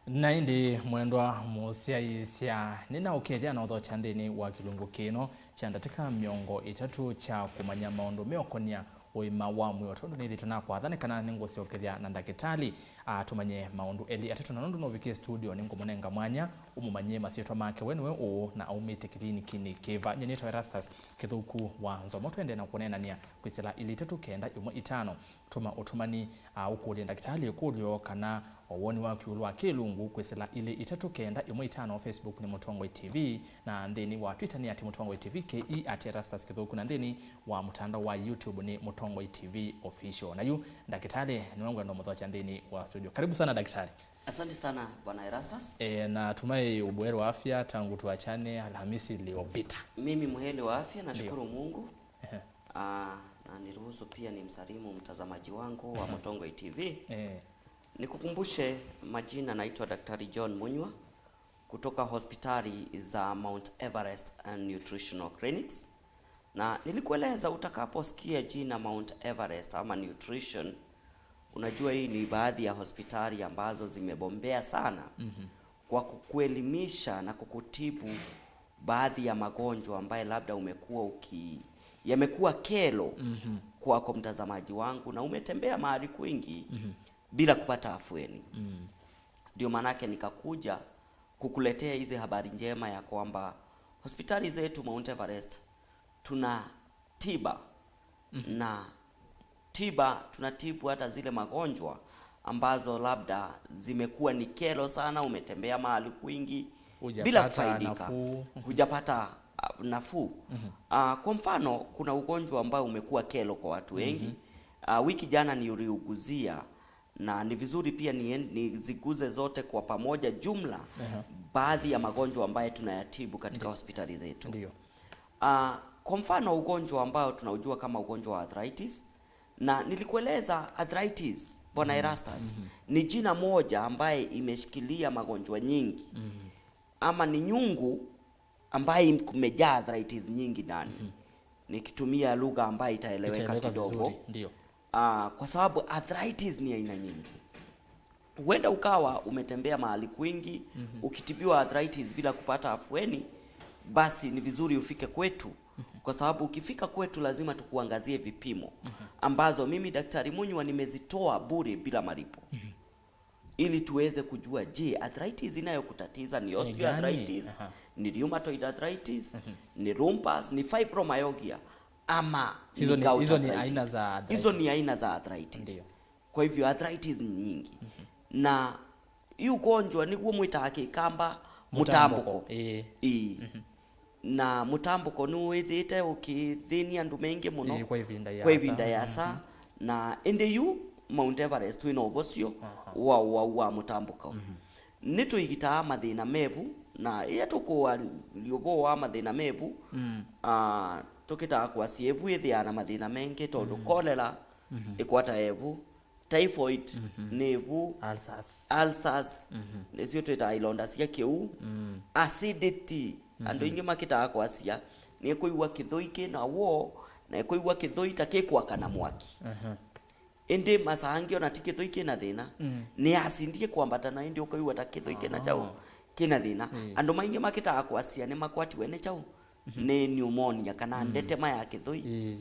Na indi mwendwa musyaisya ninaukethya na uthocha nthini wa kilungu kino cha ndatika 30 cha kumanya maundu meokonia uima wa mwio tondu nithitwe na kwathane kana ningusyokethya na ndakitali tumanye maundu eli atatu na nundu novikie studio ningumunenga mwanya umumanyie masyitwa make we niwe uu na aumite kilinikini kiva. Nye nitawa Erastus Kithuku wa Nzomo. Twende na kunenania kwisila 2 3 9 1 5. Tuma utumani ukulie ndakitali ikulio kana owoni wa kiulu wa kilungu kwisila 2 3 9 1 5. Facebook ni Mutongwe TV na nthini wa Twitter ni @MutongweTV KE, @Erastus Kithuku, na nthini wa mutandao wa YouTube ni Mutongwe TV Official. Na yu ndakitali ni wangu ndo muthocha nthini wa studio. Karibu sana, daktari. Asante sana, Bwana Erastus. E, natumai ubuheri wa afya tangu tuachane Alhamisi iliyopita. Mimi muheri wa afya, nashukuru Mungu. Na niruhusu pia ni msalimu mtazamaji wangu wa Mutongwe TV. Nikukumbushe majina, naitwa Daktari John Munywa kutoka hospitali za Mount Everest and Nutritional Clinics, na nilikueleza utakaposikia jina Mount Everest ama nutrition, unajua hii ni baadhi ya hospitali ambazo zimebombea sana kwa kukuelimisha na kukutibu baadhi ya magonjwa ambaye labda umekuwa uki yamekuwa kero kwako mtazamaji wangu, na umetembea mahali kwingi bila kupata afueni. Ndio maanake nikakuja kukuletea hizi habari njema ya kwamba hospitali zetu Mount Everest tuna tiba na tiba, tunatibu hata zile magonjwa ambazo labda zimekuwa ni kero sana, umetembea mahali kwingi bila Hujapata kufaidika, nafuu. Hujapata nafuu. Kwa mfano kuna ugonjwa ambao umekuwa kero kwa watu wengi. Wiki jana niliuguzia na ni vizuri pia niziguze zote kwa pamoja jumla baadhi ya magonjwa ambayo tunayatibu katika hospitali zetu. Kwa mfano ugonjwa ambao tunaujua kama ugonjwa wa arthritis, na nilikueleza arthritis, Bwana Erastus, ni jina moja ambaye imeshikilia magonjwa nyingi ama ni nyungu ambaye kumejaa arthritis nyingi ndani, nikitumia lugha ambayo itaeleweka Itaeleweka kidogo. Vizuri. Ndio. Kwa sababu arthritis ni aina nyingi. Huenda ukawa umetembea mahali kwingi ukitibiwa arthritis bila kupata afueni, basi ni vizuri ufike kwetu, kwa sababu ukifika kwetu lazima tukuangazie vipimo ambazo mimi Daktari Munywa nimezitoa bure bila malipo ili tuweze kujua, je, arthritis inayokutatiza ni gani? Osteoarthritis, ni rheumatoid arthritis, ni lupus, ni fibromyalgia ama Hizo ni gout hizo ni arthritis. Aina za arthritis. Hizo ni aina za arthritis. Kwa hivyo arthritis ni nyingi na hii ugonjwa niguo mwitaga Kikamba mutambuko. Ii. Na mutambuko ni withite ukithinia andu maingi muno Ĩ, kwa ivinda kwa yasa. Ivinda yasa na indi yu Mount Everest twina ubocio wa mutambuko ni tuigitaa mathina mebu na iya tukuwa liubo wa mathina mebu tukitaa kwacia ebu ithia na mathina mengi tondu cholera ikwata ebu, typhoid ni ebu, Ulcers. Ulcers nicio twitaga ilonda cia kiu, acidity, andu aingi makitaga kwacia ni kuigua kithui kina wo na ikuigua kithui ta kikwakana mwaki, indi masaa ona ti kithui kina thina, ni acid ikwambata na indi ukaigua ta kithui kina chau kina thina. Andu maingi makitaga kwacia ni makwatiwe ni chau ni pneumonia kana ndetema ya kithui.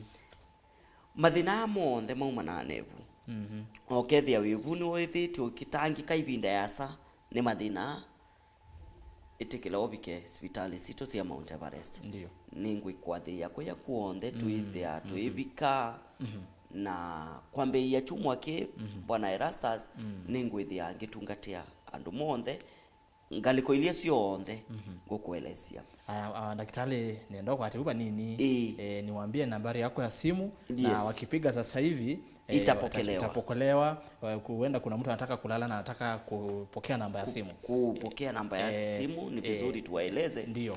Mathina aya monthe maumanaga na ivu okethia wivu ni withitie ukitangika ivinda yasa ni mathina, itikila ubike cibitali citu cia Mount Everest. Ningwikwathia kuya kuonthe twithia twivika na kwambiia chumwa ki, Bwana Erastus, ningwithia ngitungatia andu monthe ngaliko ilia cionthe ngukuelesia. Aya, daktari, nienda kwa atiuba nini? Niwaambie nambari yako ya simu na wakipiga sasa hivi Itapokelewa. Itapokelewa. Huenda kuna mtu anataka kulala na anataka kupokea namba ya simu. Kupokea namba ya simu ni vizuri tuwaeleze. Ndio.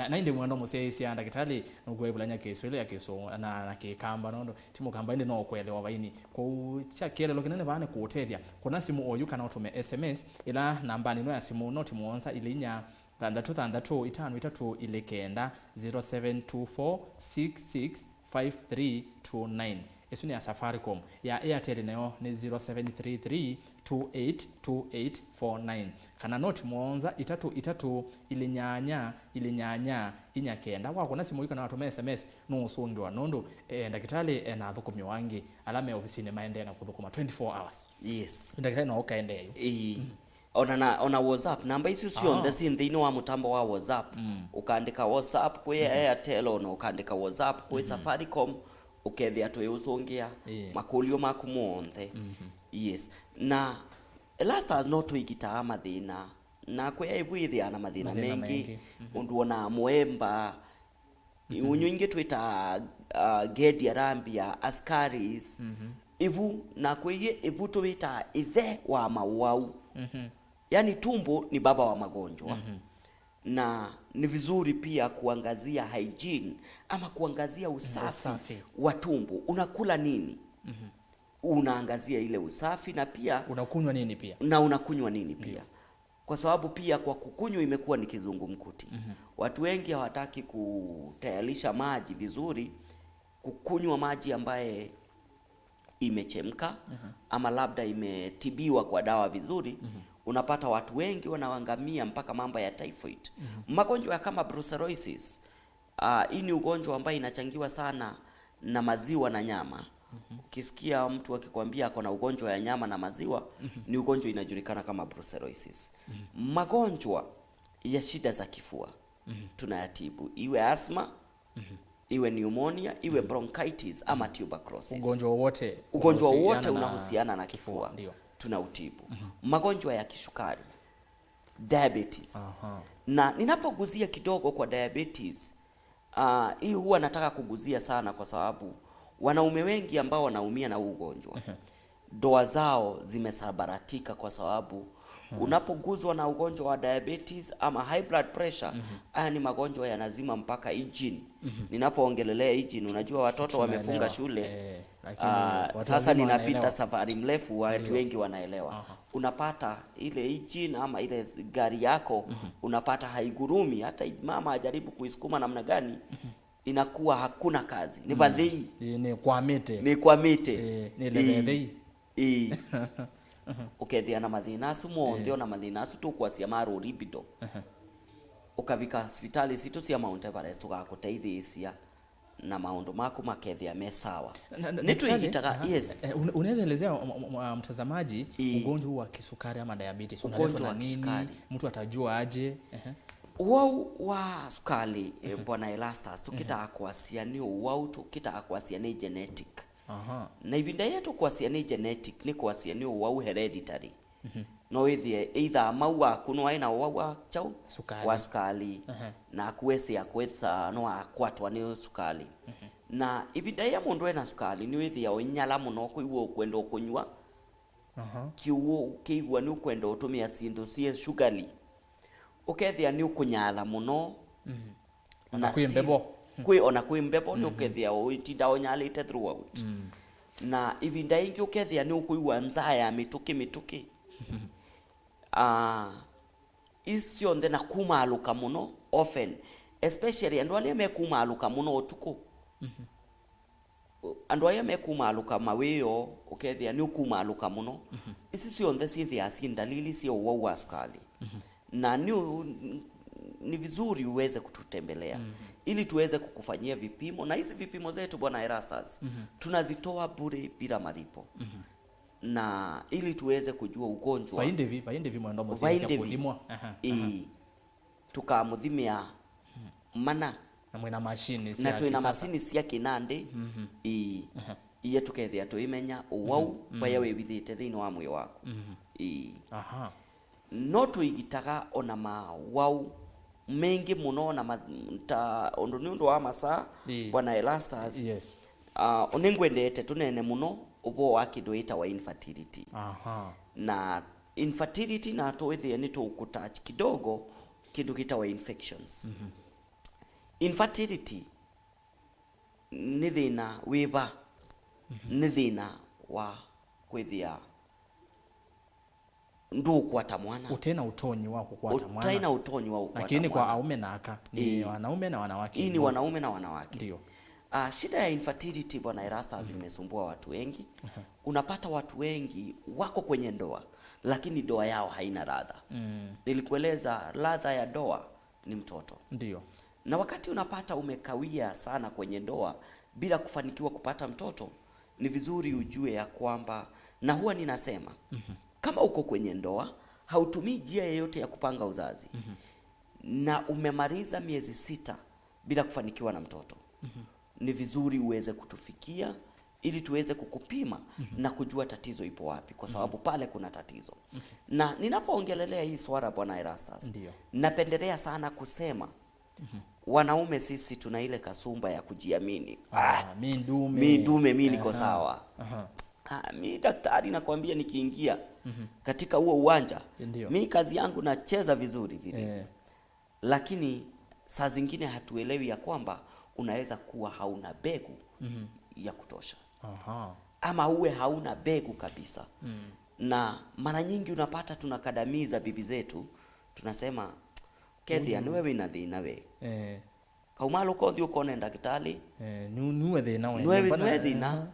Na indi mwendo musyaisya ndagitari nukwevulanya Kiswahili ya Kisungu na Kikamba nondo timukamba indi no kuelewa vaini kou cha kielelo kinene vane kuutethya kuna simu oyu kana utume SMS ila namba nino ya simu noti muonza ili 4 6 6 5 3 2 9. Isu ni ya Safaricom. Ya Airtel nayo ni 0733 282849 kana noti mwonza itatu itatu ilinyanya ilinyanya inya kenda. Wakuna simu ikana watuma SMS nuusungiwa nundu ndakitali na thukumi wangi alame ofisini maendee na kuthukuma 24 hours. Yes. Ndakitali no ukaendeeyo. Ona na ona WhatsApp namba icio cionthe ci thiini wa mutambo wa WhatsApp. Ukandika WhatsApp kwi Airtel, ona ukandika WhatsApp kwi Safaricom, ukethia twi ucungia makulio maku monthe. Yes, na Erastus no tuigitaa mathina na kwi ibu ithia na mathina Mathina mengi. Mengi. Undu ona mwemba unyu ingi twita Gedi Arambia askaris ibu na kwiye ibu twita ithe wa mauau. Yani tumbo ni baba wa magonjwa. Na ni vizuri pia kuangazia hygiene ama kuangazia usafi, Usafi. wa tumbo. Unakula nini? Unaangazia ile usafi na pia unakunywa nini pia? Na unakunywa nini pia. Kwa sababu pia kwa kukunywa imekuwa ni kizungumkuti. Watu wengi hawataki kutayarisha maji vizuri, kukunywa maji ambaye imechemka ama labda imetibiwa kwa dawa vizuri. Unapata watu wengi wanaangamia mpaka mambo ya typhoid. Magonjwa ya kama brucellosis, hii ni ugonjwa ambaye inachangiwa sana na maziwa na nyama. Ukisikia mtu akikwambia ako na ugonjwa ya nyama na maziwa, ni ugonjwa inajulikana kama brucellosis. Magonjwa ya shida za kifua tunayatibu, iwe asthma, iwe pneumonia, iwe bronchitis ama tuberculosis. Ugonjwa wowote Ugonjwa wowote unahusiana na unahusiana na kifua, tunautibu. Magonjwa ya kisukari, diabetes. Na ninapoguzia kidogo kwa diabetes, hii huwa nataka kuguzia sana kwa sababu wanaume wengi ambao wanaumia na huu ugonjwa, ndoa zao zimesambaratika kwa sababu unapoguzwa na ugonjwa wa diabetes ama high blood pressure, haya ni magonjwa yanazima mpaka engine. Ninapoongelelea engine, unajua watoto wamefunga Tunaelewa. shule. Lakini watu Sasa wazima ninapita wanaelewa. safari mrefu, watu wengi wanaelewa. Unapata ile engine ama ile gari yako, unapata haigurumi, hata mama ajaribu kuisukuma namna gani, inakuwa hakuna kazi. Ni badhii. Ni kwa mite. Ni kwa mite. Ni lebethei. Ukethia na mathina acu monthe, ona mathina acu tukwacia ma libido, ukavika hospitali citu cia Mount Everest tugakuteithĩcia na maundu maku makethia me sawa. Nĩ Daktari, twĩgitaga. Yes. Unaweza elezea mtazamaji ugonjwa wa kisukari ama diabetes unaletwa Ugonjwa na wa nini? kisukari. Mtu atajua aje? Uwau wa sukari, bwana Erastus, tukitaga kwacia nĩ uwau, tukitaga kwacia nĩ genetic. Na ibinda yetu kwacia nĩ genetic nĩ kwacia nĩ uwau hereditary. No withie either mau waku no aina uwau wa chau Sukari. wa sukari na kweci akwetha no akwatwa nĩ sukari. Na ibinda ya mundu ena sukari nĩ withia unyala muno kuigua ukwenda ukunywa kiuo ukiigua nĩ ukwenda utumia cindu cie sugari, ukethia nĩ ukunyala muno. Ona Na kwĩ still- mbebo. Kwĩ ona kwĩ mbebo nĩ ukethia uitinda unyalite throughout. Na ibinda ingi ukethia nĩ ukuigua nzaa ya mituki mituki. Ici cionthe na kumaluka muno often, especially andu aria mekumaluka muno utuku, andu aria mekumaluka mawio, ukethia ni ukumaluka muno. Ici cionthe cithia ci dalili cia uwau wa sukari na ni vizuri uweze kututembelea ili tuweze kukufanyia vipimo. Na hizi vipimo zetu, bwana Erastus, tunazitoa bure bila malipo na ili tuweze kujua ugonjwa. Vaindevi mwendo musia Vaindevi. kuthimwa. Tukamuthimia mana Na mwina mashini cia na twina kisasa. macini cia kinandi iye tukethia tuimenya uwau waya wivithite thiini wa mwiri waku. No tuigitaga ona mawau mengi muno na ta undu ni undu wa masaa, bwana Erastus. Ningwendete tunene muno ubo wa kindu itawa infertility. Na infertility na twithie ni tukutouch kidogo kindu gitawa infections. Infertility ni thina wiba, ni thina wa kwithia ndukwata mwana. Utena utonyi wa kukwata mwana. Utena utonyi wa kukwata Lakini kwa mwana. aume na aka ni wanaume na wanawake. Hii ni wanaume na wanawake. Ndio. Shida ya infertility, Bwana Erastus, imesumbua watu wengi. Unapata watu wengi wako kwenye ndoa lakini ndoa yao haina ladha. Nilikueleza ladha ya ndoa ni mtoto. Ndio. Na wakati unapata umekawia sana kwenye ndoa bila kufanikiwa kupata mtoto, ni vizuri ujue ya kwamba, na huwa ninasema kama uko kwenye ndoa hautumii njia yeyote ya kupanga uzazi na umemaliza miezi 6 bila kufanikiwa na mtoto, ni vizuri uweze kutufikia ili tuweze kukupima na kujua tatizo ipo wapi, kwa sababu pale kuna tatizo. Na ninapoongelelea hii swala, Bwana Erastus, napendelea sana kusema wanaume sisi tuna ile kasumba ya kujiamini. Mi ndume. Mi ndume, mi niko sawa. Mi daktari nakwambia nikiingia katika huo uwanja, mi kazi yangu nacheza vizuri vile. Lakini saa zingine hatuelewi ya kwamba unaweza kuwa hauna mbegu ya kutosha. Ama uwe hauna mbegu kabisa. Na mara nyingi unapata tunakadamiza bibi zetu, tunasema Kethia ni wewe ina thina we. Kaumalo kothi ukone daktari. Nuwe thina we. Nuwe thina.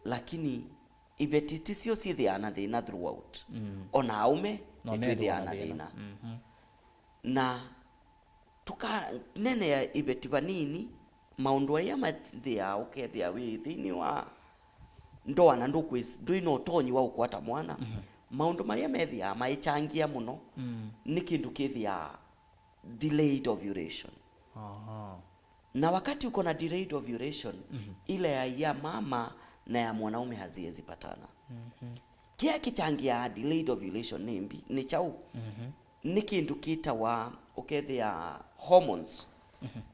Lakini ibeti sio si thina thina throughout. Ona aume no, ni thina thina. Na tuka nene ya ibeti banini maundu aya mathia ukethia wi thiini wa ndoa na ndwina utonyi wa ukwata mwana. Maundu maria methia maichangia muno ni kindu kithia delayed ovulation. Na wakati uko na delayed ovulation, ile ya mama na ya mwanaume haziwezi patana. Kia kichangia delayed ovulation ni ni chau. Ni kindu kitawa ukethia hormones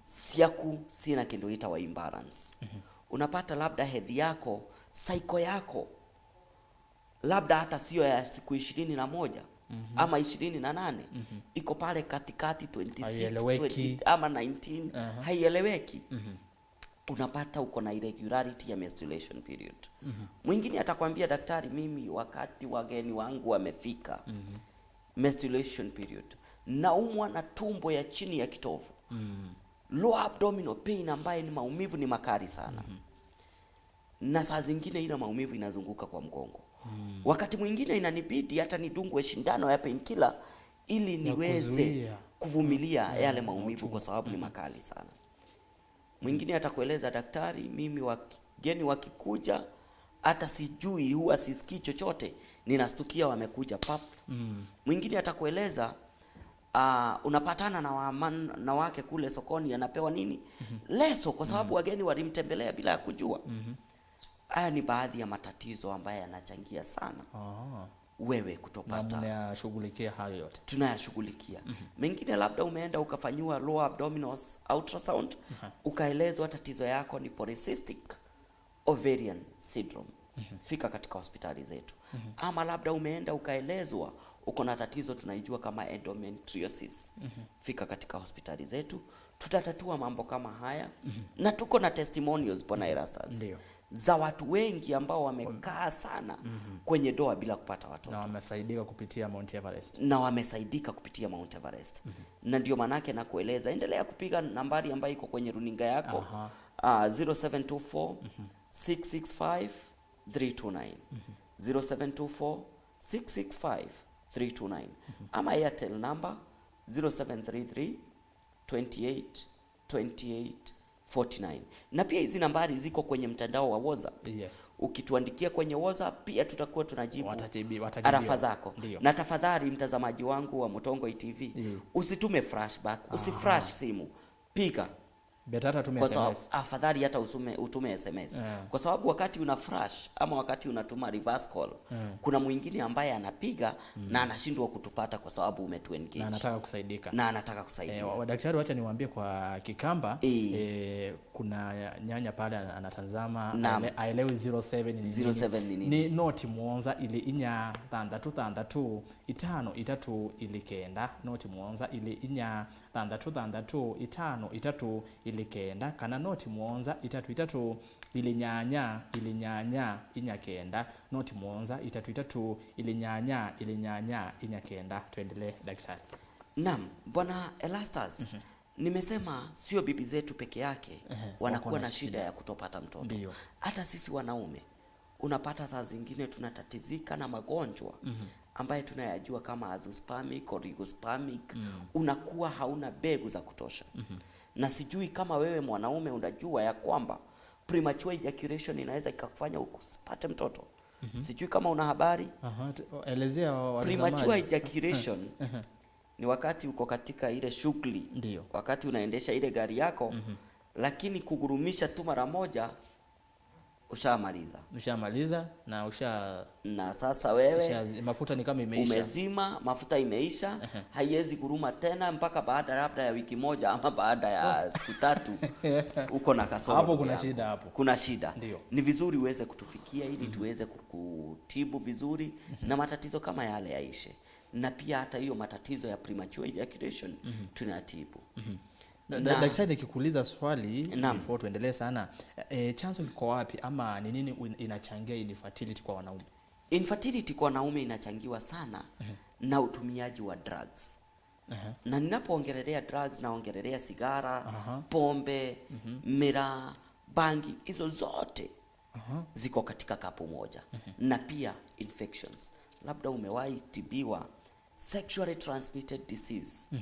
siaku sina kindu kitawa imbalance. Unapata labda hedhi yako, cycle yako labda hata sio ya siku 21 ama 28, iko pale katikati 26, 20 ama 19, haieleweki. Unapata uko na irregularity ya menstruation period. Mwingine atakwambia daktari, mimi wakati wageni wangu wamefika, menstruation period, naumwa na tumbo ya chini ya kitovu, lower abdominal pain ambaye ni maumivu ni makali sana. Na saa zingine ile maumivu inazunguka kwa mgongo. Wakati mwingine inanibidi hata nidungwe shindano ya painkiller ili niweze kuvumilia yale maumivu kwa sababu ni makali sana. Mwingine atakueleza daktari, mimi wageni wakikuja hata sijui, huwa sisikii chochote, ninastukia wamekuja pap. Mwingine atakueleza unapatana na wanawake kule sokoni, anapewa nini? Leso, kwa sababu wageni walimtembelea bila kujua. Haya ni baadhi ya matatizo ambayo yanachangia sana wewe kutopata. Na mnayashughulikia hayo yote? Tunayashughulikia. Mengine labda umeenda ukafanyiwa lower abdominal ultrasound, ukaelezwa tatizo yako ni polycystic ovarian syndrome. Fika katika hospitali zetu. Ama labda umeenda ukaelezwa uko na tatizo tunaijua kama endometriosis. Fika katika hospitali zetu, tutatatua mambo kama haya. Na tuko na testimonials, Bwana Erastus, za watu wengi ambao wamekaa sana kwenye doa bila kupata watoto. Na wamesaidika kupitia Mount Everest. Na wamesaidika kupitia Mount Everest. Na ndio manake na kueleza, endelea kupiga nambari ambayo iko kwenye runinga yako. 0724 665 329. 0724 665 329. Ama Airtel number 0733 28 28 49. Na pia hizi nambari ziko kwenye mtandao wa WhatsApp. Yes. Ukituandikia kwenye WhatsApp pia tutakuwa tunajibu arafa zako. Ndiyo. Na tafadhali mtazamaji wangu wa Mutongoi TV, usitume flashback, usiflash simu. Piga. Betata tume SMS. Afadhali hata utume SMS. Kwa sababu wakati una flash ama wakati unatuma reverse call, kuna mwingine ambaye anapiga na anashindwa kutupata kwa sababu umetuengage. Na anataka kusaidika. Na anataka kusaidia. Daktari, wacha niwaambie kwa Kikamba, kuna nyanya pale anatazama, aelewi 07 ni nini. 07 ni nini? Ni noti muonza ili inya thandatu thandatu itano itatu ili kenda, noti muonza ili inya thandatu thandatu itano itatu ili kenda, kana noti muonza itatu itatu ili nyanya ili nyanya inya kenda, noti muonza itatu itatu ili nyanya ili nyanya inya kenda. Tuendelee daktari. Naam, Bwana Erastus. Nimesema sio bibi zetu peke yake wanakuwa na shida ya kutopata mtoto. Ndiyo. Hata sisi wanaume unapata saa zingine tunatatizika na magonjwa ambaye tunayajua kama azoospermic, oligospermic. Unakuwa hauna mbegu za kutosha. Na sijui kama wewe mwanaume unajua ya kwamba premature ejaculation inaweza ikakufanya usipate mtoto. Sijui kama una habari. Elezea watazamaji. Premature ejaculation ni wakati uko katika ile shughuli, wakati unaendesha ile gari yako, lakini kugurumisha tu mara moja ushamaliza. Ushamaliza na na sasa wewe mafuta ni kama imeisha. Umezima, mafuta imeisha, haiwezi guruma tena mpaka baada labda ya wiki moja ama baada ya siku tatu uko na kasoro. Hapo kuna shida hapo. Kuna shida. Ndiyo. Ni vizuri uweze kutufikia ili tuweze kukutibu vizuri na matatizo kama yale yaishe. Na pia hata hiyo matatizo ya premature ejaculation tunatibu. Daktari, nikikuuliza swali before tuendelee sana, chanzo kiko wapi ama ni nini inachangia infertility kwa wanaume? Infertility kwa wanaume inachangiwa sana na utumiaji wa drugs. Na ninapoongelea drugs naongelea sigara, pombe, miraa, bangi, hizo zote ziko katika kapu moja. Na pia infections. Labda umewahi tibiwa sexually transmitted disease.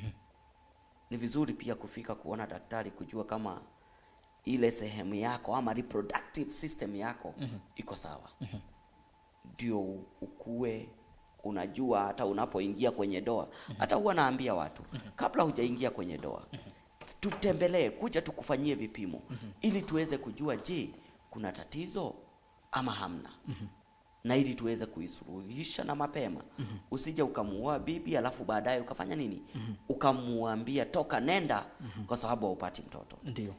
Ni vizuri pia kufika kuona daktari kujua kama ile sehemu yako ama reproductive system yako iko sawa. Ndio ukue unajua hata unapoingia kwenye doa. Hata huwa naambia watu kabla hujaingia kwenye doa, tutembelee, kuja tukufanyie vipimo ili tuweze kujua je, kuna tatizo ama hamna. Na ili tuweze kuisuluhisha na mapema. Usije ukamuoa bibi alafu baadaye ukafanya nini? Ukamuambia toka nenda kwa sababu haupati mtoto. Ndio.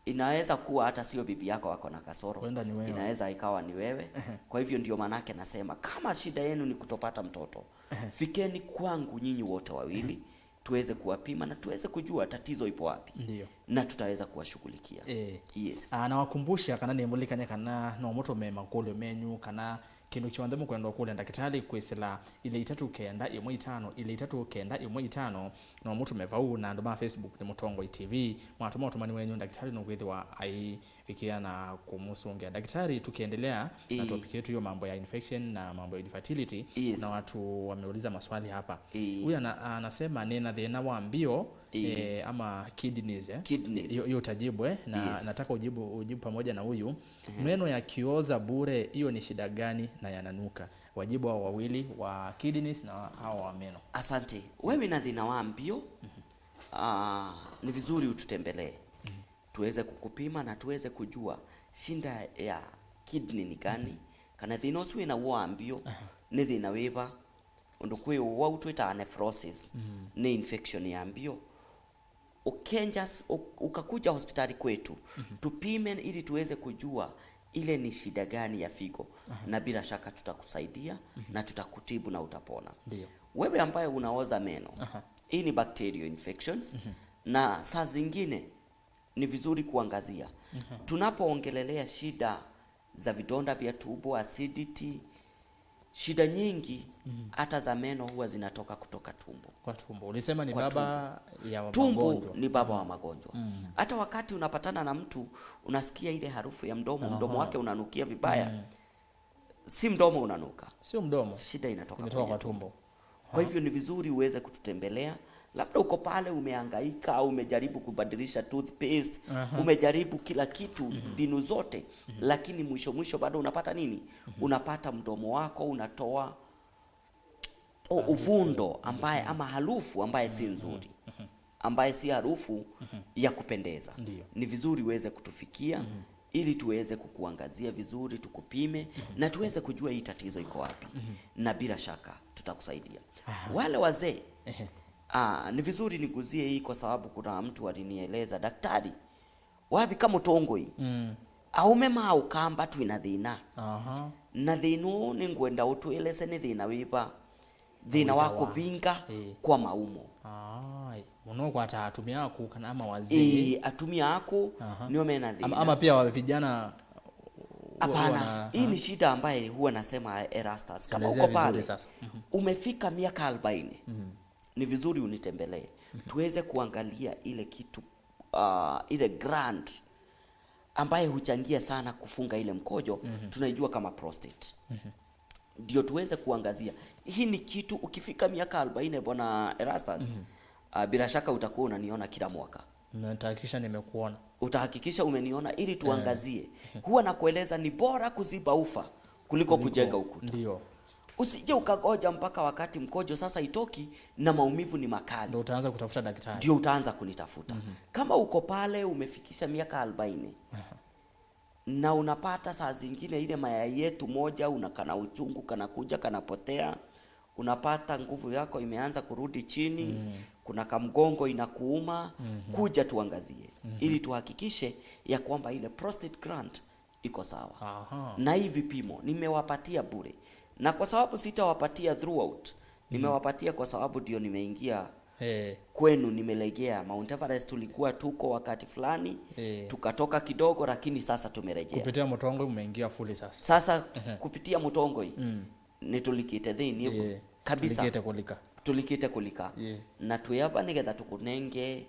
Inaweza kuwa hata sio bibi yako wako na kasoro. Ni wewe. Inaweza ikawa ni wewe. Kwa hivyo ndio manake nasema kama shida yenu ni kutopata mtoto, fikeni kwangu nyinyi wote wawili tuweze kuwapima na tuweze kujua tatizo ipo wapi. Ndio. Na tutaweza kuwashughulikia. Yes. Nawakumbusha kana nimulikanya kana no moto mema kule menyu kana kindu kiwanda mukwenda kule ndakitali kwisila ile 3 9 1 5 ile 3 9 1 5 no mutu mevau na ndo ma Facebook ni Mutongo TV mwatuma utumani wenyu ndakitali no kwithiwa aifikia na kumusungia daktari. Tukiendelea na topic yetu hiyo mambo ya infection na mambo ya infertility, na watu wameuliza maswali hapa. Huyu anasema nina thina wa mbio ama kidneys, Kidneys. Hiyo utajibu na nataka ujibu pamoja na huyu. Meno yakioza bure hiyo ni shida gani na yananuka? Wajibu hao wawili wa kidneys na hao wa meno. Asante. Wewe na thina wa mbio, ni vizuri ututembelee. Tuweze kukupima na tuweze kujua shinda ya kidney ni gani. Kana thina ucio wina wa mbio ni thina wiva undu kwi wa utwita nephrosis ni infection ya mbio. Ukenja ukakuja hospitali kwetu tupime ili tuweze kujua ile ni shida gani ya figo. Na bila shaka tutakusaidia na tutakutibu na utapona. Ndiyo. Wewe ambaye unaoza meno, hii ni bacterial infections. Na saa zingine ni vizuri kuangazia. Tunapoongelelea shida za vidonda vya tumbo, acidity, shida nyingi hata za meno huwa zinatoka kutoka tumbo. Kwa tumbo. Ulisema ni Kwa baba ya magonjwa. Tumbo ni baba wa magonjwa. Hata wakati unapatana na mtu unasikia ile harufu ya mdomo, mdomo wake unanukia vibaya. Si mdomo unanuka. Sio mdomo. Shida inatoka kwa tumbo. Kwa hivyo ni vizuri uweze kututembelea. Labda uko pale umehangaika au umejaribu kubadilisha toothpaste, umejaribu kila kitu, mbinu zote, lakini mwisho mwisho bado unapata nini? Unapata mdomo wako unatoa uvundo ambaye ama harufu ambaye si nzuri, ambaye si harufu ya kupendeza. Ndiyo. Ni vizuri uweze kutufikia ili tuweze kukuangazia vizuri, tukupime na tuweze kujua hii tatizo iko wapi. Na bila shaka tutakusaidia. Wale wazee, ni vizuri niguzie hii kwa sababu kuna mtu alinieleza, daktari, wapi kama tongoi aume mau kamba twina thina. Na thina ni ngwenda utweleze ni thina wiva thina wa kuvinga kwa maumo. Muno kwa hata atumia aku kana ama wazee. Atumia aku nio mena thina. Ama pia wa vijana. Hapana, hii ni shida ambaye huwa nasema Erastus, kama uko pale umefika miaka 40 Ni vizuri unitembelee tuweze kuangalia ile kitu ile gland ambaye huchangia sana kufunga ile mkojo. Tunaijua kama prostate. Ndio tuweze kuangazia hii ni kitu ukifika miaka 40 bwana Erastus, bila shaka utakuwa unaniona kila mwaka. Nitahakikisha nimekuona. Utahakikisha umeniona ili tuangazie. Huwa nakueleza ni bora kuziba ufa kuliko kujenga ukuta. Ndio. Usije ukagoja mpaka wakati mkojo sasa itoki na maumivu ni makali. Ndio utaanza kutafuta daktari. Ndio utaanza kunitafuta. Kama uko pale umefikisha miaka 40 na unapata saa zingine ile mayai yetu moja unakana uchungu kanakuja kanapotea, unapata nguvu yako imeanza kurudi chini, kuna kamgongo inakuuma, kuja tuangazie ili tuhakikishe ya kwamba ile prostate gland iko sawa. Na hii vipimo nimewapatia bure, na kwa sababu sitawapatia throughout, nimewapatia kwa sababu ndio nimeingia kwenu, nimelegea. Mount Everest tulikuwa tuko wakati fulani, tukatoka kidogo, lakini sasa tumerejea. Kupitia Mutongoi umeingia fully sasa. Sasa kupitia Mutongoi nitulikite thini kabisa. Tulikite kulika. Tulikite kulika. Na tuyaba nigetha tukunenge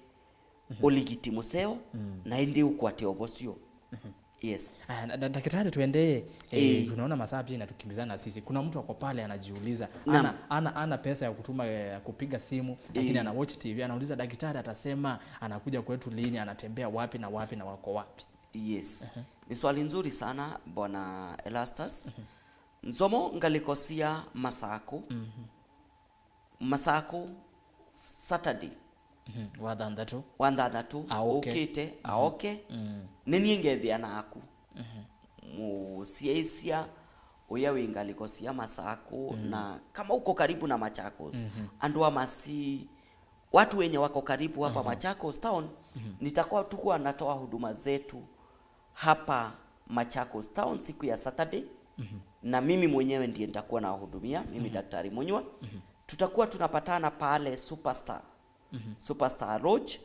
uligiti museo na indi ukwate obosio. Yes. Daktari tuendee. Tunaona masaa pia inatukimbizana sisi. Kuna mtu ako pale anajiuliza, ana pesa ya kutuma kupiga simu, lakini ana watch TV, anauliza daktari atasema anakuja kwetu lini, anatembea wapi na wapi na wako wapi? Yes. Ni swali nzuri sana bwana Elastus. Nzomo ngalikosia Masaku. Masaku Saturday. Wathanthatu. Wathanthatu. Ukite, aoke. Nini ngethia naku. Musiaisia uya wingalikosia Masaku na kama uko karibu na Machakos. Andu wa masi watu wenye wako karibu hapa Machakos town, nitakuwa tukuwa natoa huduma zetu hapa Machakos town siku ya Saturday. Na mimi mwenyewe ndiye nitakuwa nawahudumia, mimi Daktari Munywa. Tutakuwa tunapatana pale Superstar. Superstar Lodge,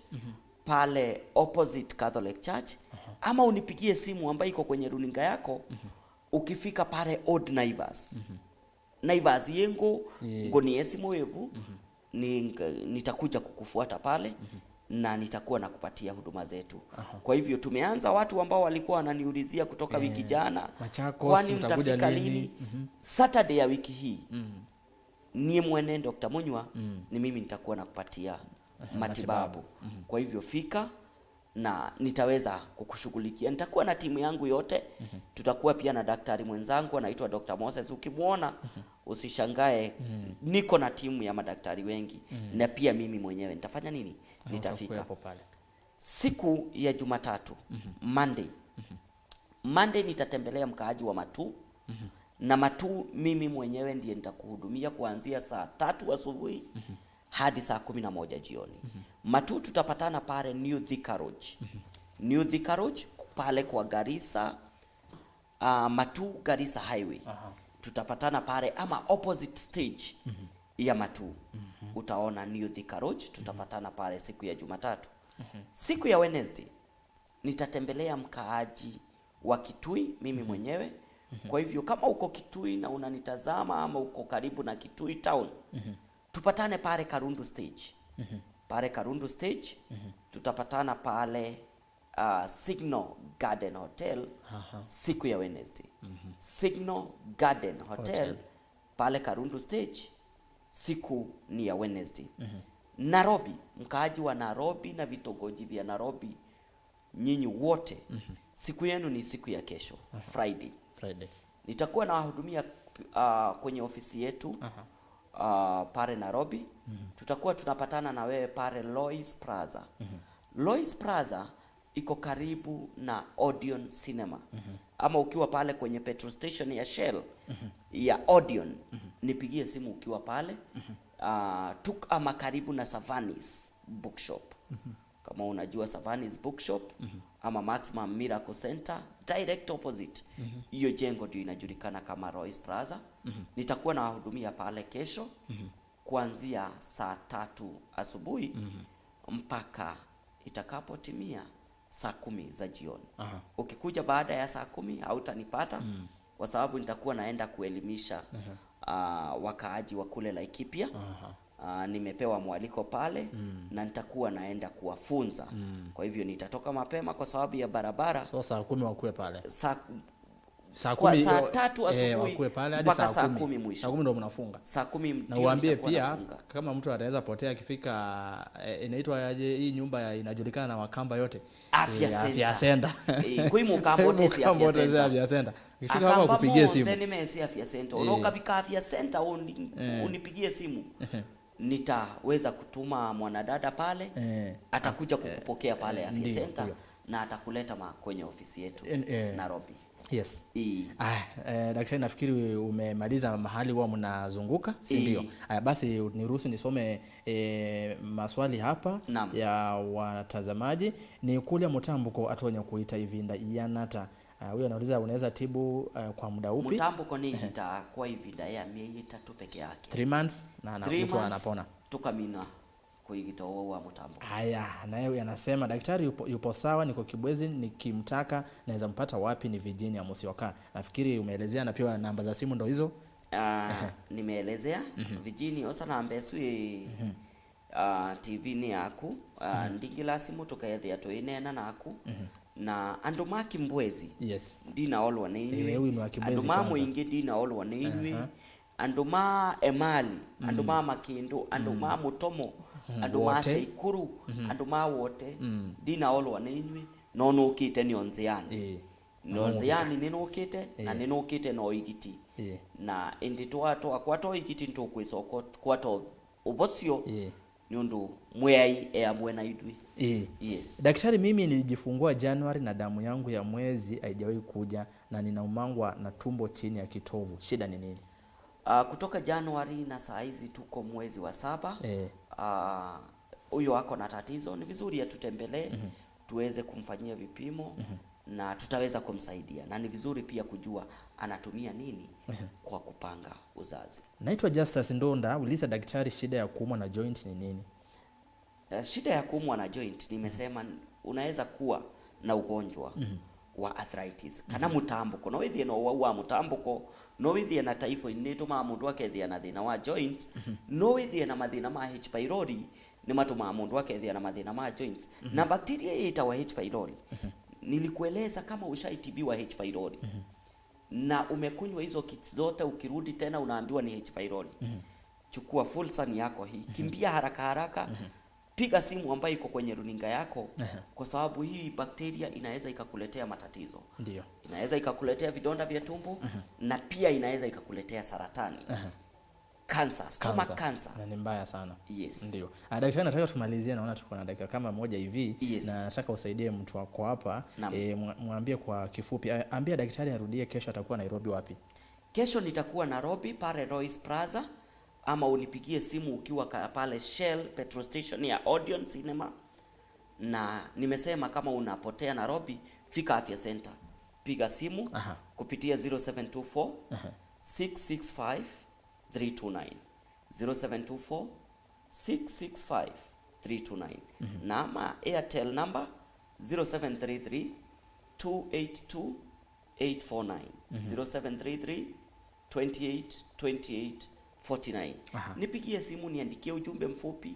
pale opposite Catholic Church. Ama unipigie simu ambayo iko kwenye runinga yako. Ukifika pale Old Naivas. Naivas yengo ngoni esimu webu, nitakuja kukufuata pale na nitakuwa nakupatia huduma zetu. Kwa hivyo tumeanza watu ambao walikuwa wananiulizia kutoka wiki jana, Machakos, kwani mtakuja mtafika lini? lini? Saturday ya wiki hii. Ni mwene Dr. Munywa, ni mimi nitakuwa nakupatia matibabu. Kwa hivyo fika na nitaweza kukushughulikia. Nitakuwa na timu yangu yote. Tutakuwa pia na daktari mwenzangu anaitwa Dr. Moses. Ukimuona usishangae, niko na timu ya madaktari wengi. Na pia mimi mwenyewe nitafanya nini? Nitafika. Pale. Siku ya Jumatatu, Monday. Monday nitatembelea mkaaji wa Matu. Na Matu mimi mwenyewe ndiye nitakuhudumia kuanzia saa 3 asubuhi hadi saa 11 jioni. Matu tutapatana pale New Thika Road. New Thika Road pale kwa Garissa, Matu Garissa Highway. Tutapatana pale ama opposite stage ya Matu. Utaona New Thika Road, tutapatana pale siku ya Jumatatu. Siku ya Wednesday nitatembelea mkaaji wa Kitui mimi mwenyewe. Kwa hivyo kama uko Kitui na unanitazama ama uko karibu na Kitui town, tupatane pale Karundu stage. Pale Karundu stage, tutapatana pale Signal Garden Hotel siku ya Wednesday. Signal Garden Hotel, pale Karundu stage siku ni ya Wednesday. Nairobi, mkaaji wa Nairobi na vitongoji vya Nairobi, nyinyi wote, siku yenu ni siku ya kesho, Friday. Friday. Nitakuwa nawahudumia kwenye ofisi yetu pale Nairobi. Tutakuwa tunapatana na wewe pale Lois Plaza. Lois Plaza iko karibu na Odeon Cinema. Ama ukiwa pale kwenye petrol station ya Shell ya Odeon, nipigie simu ukiwa pale. Ama karibu na Savanis Bookshop. Kama unajua Savanis Bookshop ama Maximum Miracle Center, direct opposite. Hiyo jengo ndio inajulikana kama Royce Plaza. Nitakuwa nawahudumia pale kesho kuanzia saa 3 asubuhi mpaka itakapotimia saa 10 za jioni. Ukikuja baada ya saa 10 hautanipata kwa sababu nitakuwa naenda kuelimisha wakaaji wa kule Laikipia. Nimepewa mwaliko pale na nitakuwa naenda kuwafunza. Kwa hivyo nitatoka mapema kwa sababu ya barabara. So saa 10 wakuwe pale. Saa 10 saa 3 asubuhi mpaka saa 10 mwisho. Saa 10 ndio mnafunga. Saa 10 na uambie pia kama mtu anaweza potea akifika, inaitwa aje hii nyumba inajulikana na Wakamba yote? Afya Center. Kui Mukamba tesi Afya Center. Ukifika hapo kupigie simu. Nimesi Afya Center. Unokabika Afya Center unipigie simu. Nitaweza kutuma mwanadada pale, atakuja kukupokea pale Afya Center na atakuleta kwenye ofisi yetu Nairobi. Yes. Daktari, nafikiri umemaliza mahali huwa mnazunguka, si ndio? Basi niruhusu nisome maswali hapa. Naam. Ya watazamaji. Ni kule Mutambuko atonya kuita ivinda yanata. Huyo anauliza unaweza tibu kwa muda upi? Mutambuko ni itakuwa ivinda ya miezi 3 peke yake. 3 months na mtu anapona. Tukamina kuigitoa wa Mutambuko. Haya, naye anasema daktari yupo sawa, niko Kibwezi, nikimtaka naweza mpata wapi? Ni Virginia Musyoka. Nafikiri umeelezea na pia namba za simu ndo hizo. Nimeelezea. Virginia osa na mbesui TV ni yaku ndingila simu tukayethia tuinena naku na andu ma Kimbwezi. Yes. Ndina olwa ni inywi. Andu ma muingi ndina olwa ni inywi. Andu ma Emali, andu ma Makindu, andu ma Mutomo, andu ma Ceikuru, andu ma wote ndina olwa ni inywi no nukite ni onziani. No nziani ni nukite na ni nukite no igiti. Na indi twa kwato igiti ntukwisoko kwato ubocio ni undu mwei amwe na idwi. Yes. Daktari, mimi nilijifungua Januari na damu yangu ya mwezi haijawahi kuja na ninaumangwa na tumbo chini ya kitovu. Shida ni nini? Kutoka Januari na saa hizi tuko mwezi wa 7. Huyo ako na tatizo, ni vizuri atutembelee tuweze kumfanyia vipimo na tutaweza kumsaidia, na ni vizuri pia kujua anatumia nini kwa kupanga uzazi. Naitwa Justus Ndonda, uliza daktari shida ya kuumwa na joint ni nini? Shida ya kuumwa na joint nimesema unaweza kuwa na ugonjwa wa arthritis kana mutambuko no withie no wa mutambuko no withie na typhoid ni tuma mundu akethia na thina wa joints no withie na mathina ma H pylori ni matuma mundu akethia na mathina ma joints na bacteria itawa H pylori. Nilikueleza kama ushaitibiwa H pylori na umekunywa hizo kits zote, ukirudi tena unaambiwa ni H pylori. Chukua fursa ni yako hii, kimbia haraka haraka, piga simu ambayo iko kwenye runinga yako, kwa sababu hii bakteria inaweza ikakuletea matatizo. Ndio. Inaweza ikakuletea vidonda vya tumbo na pia inaweza ikakuletea saratani. Cancer, stomach cancer. Na ni mbaya sana. Yes. Ndio. Daktari, nataka tumalizie, naona tuko na dakika kama moja hivi. Yes. Na nataka usaidie mtu wako hapa. Mwambie kwa kifupi. Ambia daktari arudie kesho, atakuwa Nairobi wapi? Kesho nitakuwa Nairobi pale Royce Plaza, ama unipigie simu ukiwa pale Shell petrol station ya Odeon Cinema. Na nimesema kama unapotea Nairobi, fika Afya Center. Piga simu kupitia 0724 665 329 0724 665 329 na ama Airtel number 0733 282 849 0733 28 28 49. Nipigie simu, niandikie ujumbe mfupi,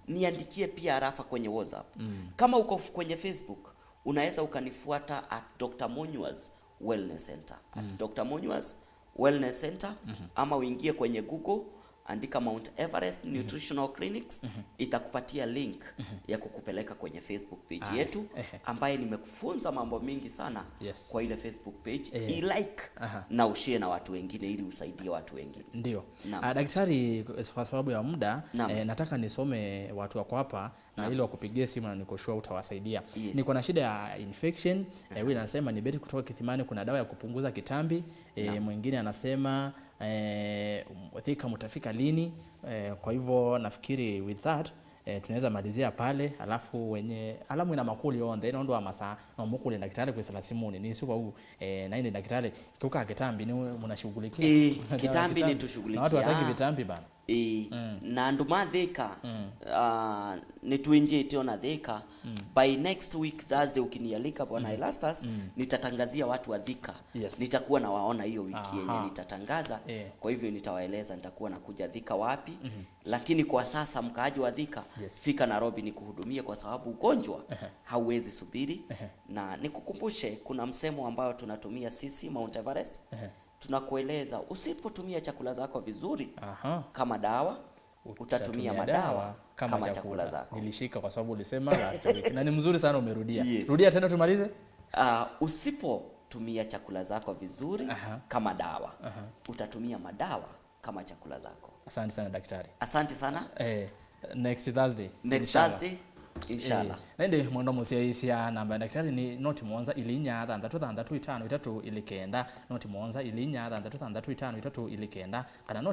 niandikie pia arafa kwenye WhatsApp. Kama uko kwenye Facebook unaweza ukanifuata at Dr. Munyua's Wellness Center. At Dr. Munyua's Wellness Center, ama uingie kwenye Google, andika Mount Everest Nutritional Clinics, itakupatia link ya kukupeleka kwenye Facebook page yetu, ambaye nimekufunza mambo mingi sana kwa ile Facebook page. I-like na ushare na watu wengine ili usaidie watu wengine. Ndio. Daktari, kwa sababu ya muda, nataka nisome watu wako hapa na ili wakupigie simu na niko sure utawasaidia. Yes. Niko na shida ya infection. Huyu anasema ni Beti kutoka Kithimani, kuna dawa ya kupunguza kitambi. Mwingine anasema Thika mtafika lini? Kwa hivyo nafikiri with that tunaweza malizia pale, alafu wenye alamu ina makuli onde ino ndo amasa no mukuli daktari kwa sala simuni ni suba huu na ile daktari kuka kitambi ni mnashughulikia. Kitambi ni tushughulikia. Na watu wataki vitambi bana. Ĩĩ, na andu mathika nitwinjite ona Thika. By next week Thursday ukinialika, Bwana Erastus, nitatangazia watu wa Thika. Nitakuwa nawaona hiyo wiki yenye nitatangaza. Kwa hivyo nitawaeleza nitakuwa nakuja Thika wapi. Lakini kwa sasa, mkaaji wa Thika, fika Nairobi nikuhudumie, kwa sababu ugonjwa hauwezi subiri. Na nikukumbushe kuna msemo ambao tunatumia sisi Mount Everest. Tunakueleza usipotumia chakula zako vizuri kama dawa, utatumia madawa kama chakula zako. Nilishika kwa sababu ulisema last week na ni mzuri sana umerudia. Yes. Rudia tena tumalize. Usipotumia chakula zako vizuri kama dawa, utatumia madawa kama chakula zako. Asante sana, daktari. Asante sana. Next Thursday. Next Inshallah. Thursday, inshallah. Nende mwendo musiaisia namba ya daktari ni 07 4 6 6 5 3 2 9, 07 4 6 6 5 3 2 9, kana 07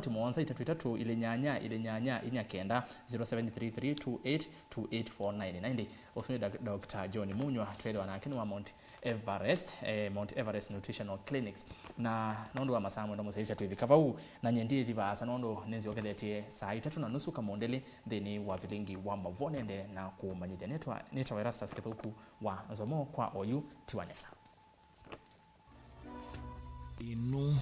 3 3 2 8 2 8 4 9, 0733282849. Naindi usuni Dr. John Munywa twelewa nake ni wa Mount Everest, Mount Everest Nutritional Clinics. Na nondo wa masaa mwendo musiaisia twivika vau na nyendie thivaasa nondo ninziokeletie saa 3:30 kamondeli thini wa vilingi wa mavonende na kumanyithia nitwa nitawa Erastus Kithuku wa Nzomo kwa oyu tiwanesa. Inu.